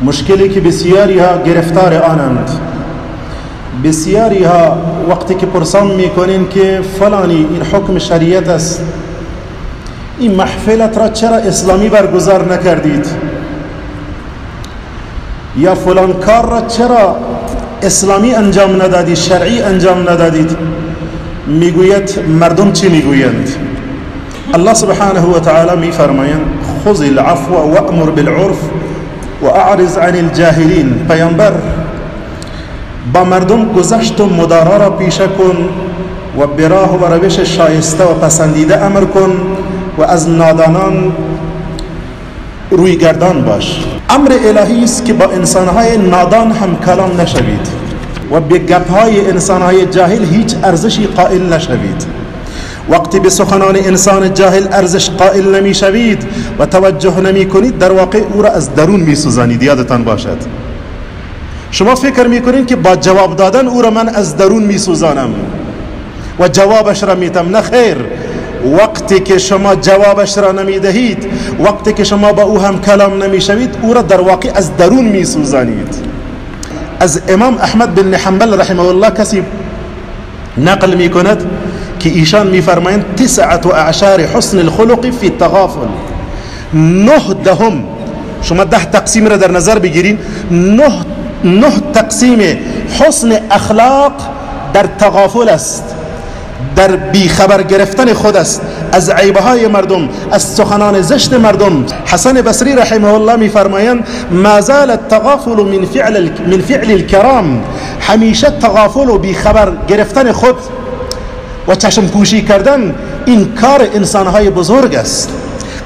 مشکلی که بسیاری ها گرفتار آنند. بسیاری ها وقتی که پرسان میکنین که فلانی این حکم شریعت است، این محفلت را چرا اسلامی برگزار نکردید، یا فلان کار را چرا اسلامی انجام ندادید، شرعی انجام ندادید، میگوید مردم چی میگویند؟ الله سبحانه و تعالی میفرمایند خذ العفو وامر بالعرف و اعرض عن الجاهلین. پیامبر با مردم گذشت و مدارا را پیشه کن و به راه و روش شایسته و پسندیده امر کن و از نادانان روی گردان باش. امر الهی است که با انسانهای نادان هم کلام نشوید و به گپهای انسانهای جاهل هیچ ارزشی قائل نشوید. وقتی به سخنان انسان جاهل ارزش قائل نمیشوید و توجه نمی کنید، در واقع او را از درون میسوزانید. یادتان باشد شما فکر میکنید که با جواب دادن او را من از درون میسوزانم و جوابش را میتم. نه خیر، وقتی که شما جوابش را نمیدهید، وقتی که شما با او هم کلام نمیشوید، او را در واقع از درون میسوزانید. از امام احمد بن حنبل رحمه الله کسی نقل میکند که ایشان میفرمایند تسعة اعشار حسن الخلق فی التغافل. 9/10، شما 10 تقسیم را در نظر بگیرین، 9 تقسیم حسن اخلاق در تغافل است، در بیخبر گرفتن خود است از عیبهای مردم، از سخنان زشت مردم. حسن بصری رحمه الله میفرمایند ما زال التغافل من فعل الكرام. همیشه تغافل و بیخبر گرفتن خود و چشم پوشی کردن این کار انسانهای بزرگ است.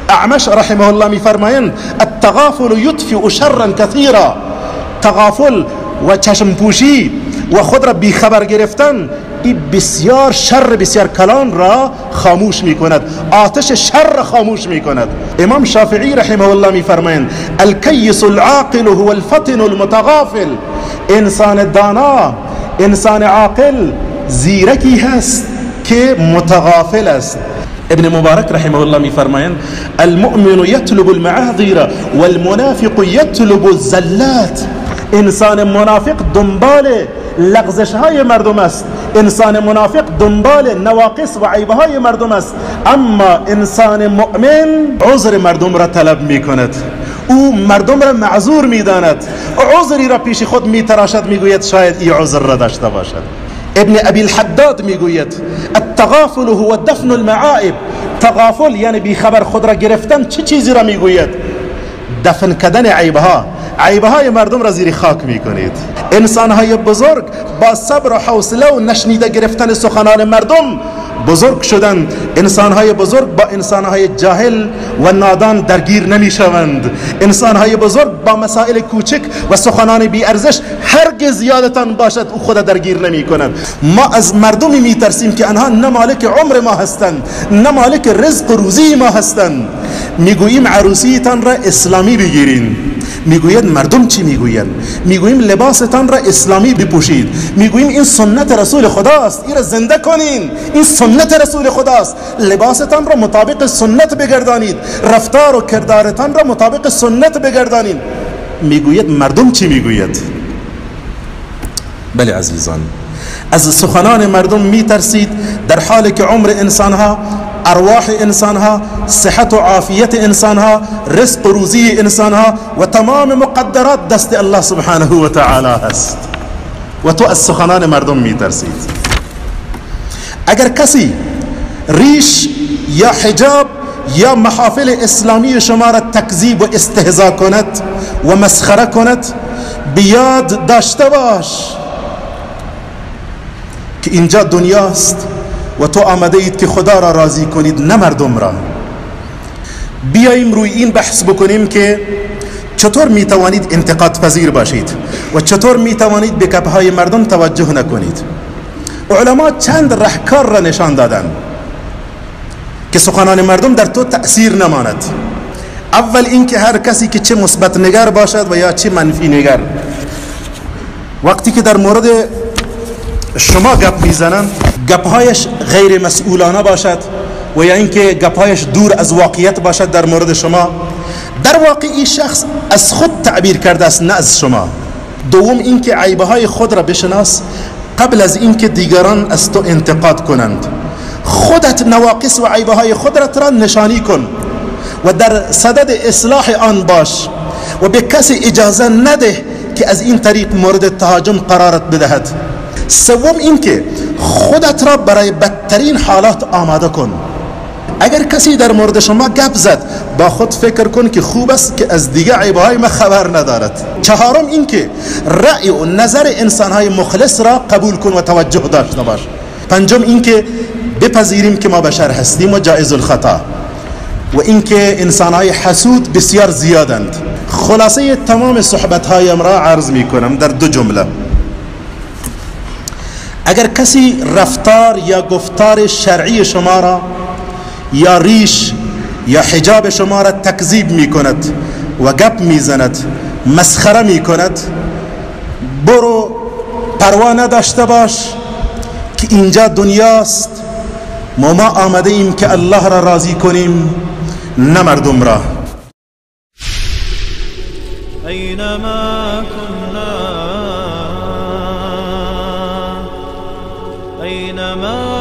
اعمش رحمه الله میفرمایند التغافل یطفئ شرا کثیرا. تغافل و چشم پوشی و خود را بیخبر گرفتن این بسیار شر بسیار کلان را خاموش میکند، آتش شر را خاموش میکند. امام شافعی رحمه الله میفرمایند الکیس العاقل هو الفطن المتغافل. انسان دانا، انسان عاقل زیرکی هست که متغافل است. ابن مبارک رحمه الله میفرمایند المؤمن یطلب المعاذیر والمنافق یطلب الزلات. انسان منافق دنبال لغزش های مردم است، انسان منافق دنبال نواقص و عیب های مردم است، اما انسان مؤمن عذر مردم را طلب می کند، او مردم را معذور می داند، عذری را پیش خود می تراشد، می گوید شاید ای عذر را داشته باشد. ابن ابی الحداد می گوید التغافل هو دفن المعائب. تغافل یعنی بیخبر خود را گرفتن چه چیزی را می گوید؟ دفن کردن عیبها، عیبهای مردم را زیر خاک میکنید. انسانهای بزرگ با صبر و حوصله و نشنیده گرفتن سخنان مردم بزرگ شدند. انسانهای بزرگ با انسانهای جاهل و نادان درگیر نمیشوند. انسانهای بزرگ با مسائل کوچک و سخنان بی ارزش هرگز یادتان باشد او خود درگیر نمی کند. ما از مردمی میترسیم که آنها نه مالک عمر ما هستند، نه مالک رزق و روزی ما هستند. میگوییم عروسیتان را اسلامی بگیرین، میگوید مردم چی میگویند؟ میگوییم لباستان را اسلامی بپوشید، میگوییم این سنت رسول خداست، این را زنده کنین، این سنت رسول خداست، لباستان را مطابق سنت بگردانید، رفتار و کردارتان را مطابق سنت بگردانید. میگوید مردم چی میگوید؟ بله عزیزان، از سخنان مردم میترسید در حالی که عمر انسانها، ارواح انسانها، صحت و عافیت انسانها، رزق و روزی انسانها و تمام مقدرات دست الله سبحانه و تعالی هست و تو از سخنان مردم میترسید. اگر کسی ریش یا حجاب یا محافل اسلامی شما را تکذیب و استهزا کند و مسخره کند، بیاد داشته باش که اینجا دنیاست و تو آمده اید که خدا را راضی کنید نه مردم را. بیاییم روی این بحث بکنیم که چطور میتوانید انتقاد پذیر باشید و چطور میتوانید به گپهای مردم توجه نکنید. علما چند راهکار را نشان دادند که سخنان مردم در تو تأثیر نماند. اول اینکه هر کسی که چه مثبت نگر باشد و یا چه منفی نگر، وقتی که در مورد شما گپ میزنند گپهایش غیر مسئولانه باشد و یا اینکه گپهایش دور از واقعیت باشد در مورد شما، در واقع این شخص از خود تعبیر کرده است، نه از شما. دوم اینکه عیبه های خود را بشناس قبل از اینکه دیگران از تو انتقاد کنند. خودت نواقص و عیبه های خود را نشانی کن و در صدد اصلاح آن باش و به کسی اجازه نده که از این طریق مورد تهاجم قرارت بدهد. سوم اینکه خودت را برای بدترین حالات آماده کن. اگر کسی در مورد شما گپ زد، با خود فکر کن که خوب است که از دیگه عیبهای ما خبر ندارد. چهارم اینکه رأی و نظر انسانهای مخلص را قبول کن و توجه داشته باش. پنجم اینکه بپذیریم که ما بشر هستیم و جایز الخطا، و اینکه انسانهای حسود بسیار زیادند. خلاصه تمام صحبتهایم را عرض می کنم در دو جمله. اگر کسی رفتار یا گفتار شرعی شما را یا ریش یا حجاب شما را تکذیب می کند و گپ می زند، مسخره می کند، برو پروا نداشته باش که اینجا دنیاست، ما آمده ایم که الله را راضی کنیم نه مردم را. اینما كنا، اینما